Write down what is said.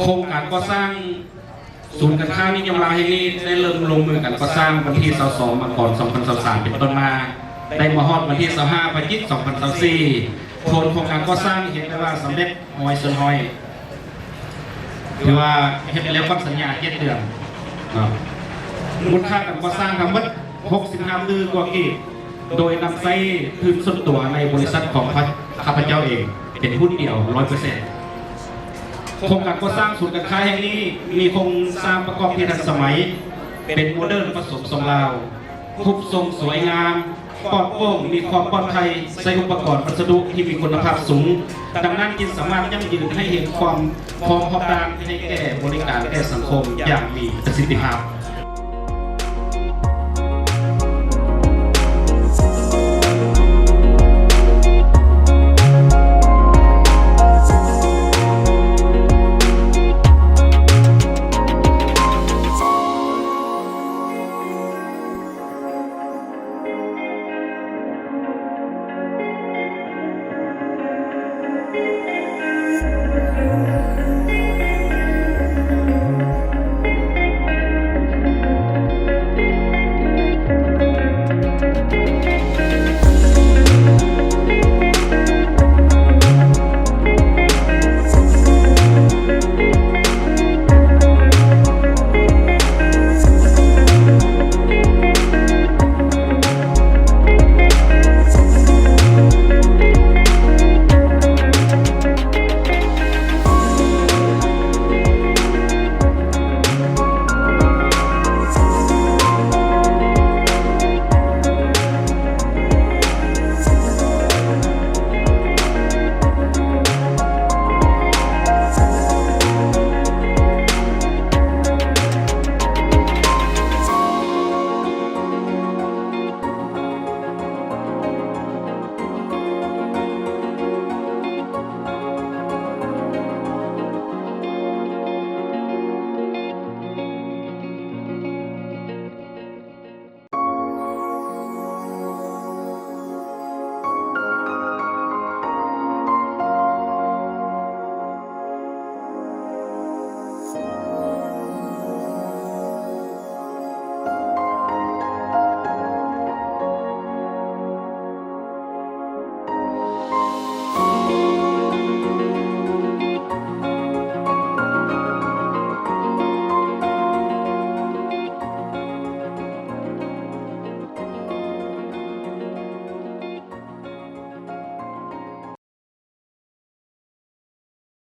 ໂຄງການກໍ່ສ້າງສູນການຄ້ານິຍົມລາວແຫ່ງນີ້ ໄດ້ເລີ່ມລົງມືກັນກໍ່ສ້າງວັນທີຊາວສອງ ມັງກອນ ສອງພັນຊາວສາມ ເປັນຕົ້ນມາ, ໄດ້ມາຮອດວັນທີຊາວຫ້າ ພະຈິກ ສອງພັນຊາວສີ່. ຜົນຂອງການກໍ່ສ້າງເຫັນໄດ້ວ່າສຳເລັດຮ້ອຍສ່ວນຮ້ອຍ ຖືວ່າເຮັດແລ້ວກ່ອນສັນຍາເຈັດເດືອນເນາະ. ມູນຄ່າການກໍ່ສ້າງທັງໝົດ ຫົກສິບຫ້າຕື້ກວ່າກີບ, ໂດຍນຳໃຊ້ທຶນສ່ວນຕົວໃນບໍລິສັດຂອງຂ້າພະເຈົ້າເອງເປັນຫຸ້ນດຽວ ຮ້ອຍເປີເຊັນ. ໂຄງການກໍ່ສ້າງສູນການຄ້າແຫ່ງນີ້ ມີໂຄງສ້າງປະກອບທີ່ທັນສະໄໝ, ເປັນໂມເດີນປະສົມຊົງລາວ, ຮູບຊົງສວຍງາມ, ປອດໂປ່ງ, ມີຄວາມປອດໄພ, ໃຊ້ອຸປະກອນວັດສະດຸທີ່ມີຄຸນນະພາບສູງ, ດັ່ງນັ້ນຈຶ່ງສາມາດຢັ້ງຢືນໃຫ້ເຫັນຄວາມພ້ອມຮອບດ້ານໃຫ້ແກ່ບໍລິການແກ່ສັງຄົມຢ່າງມີປະສິດທິພາບ.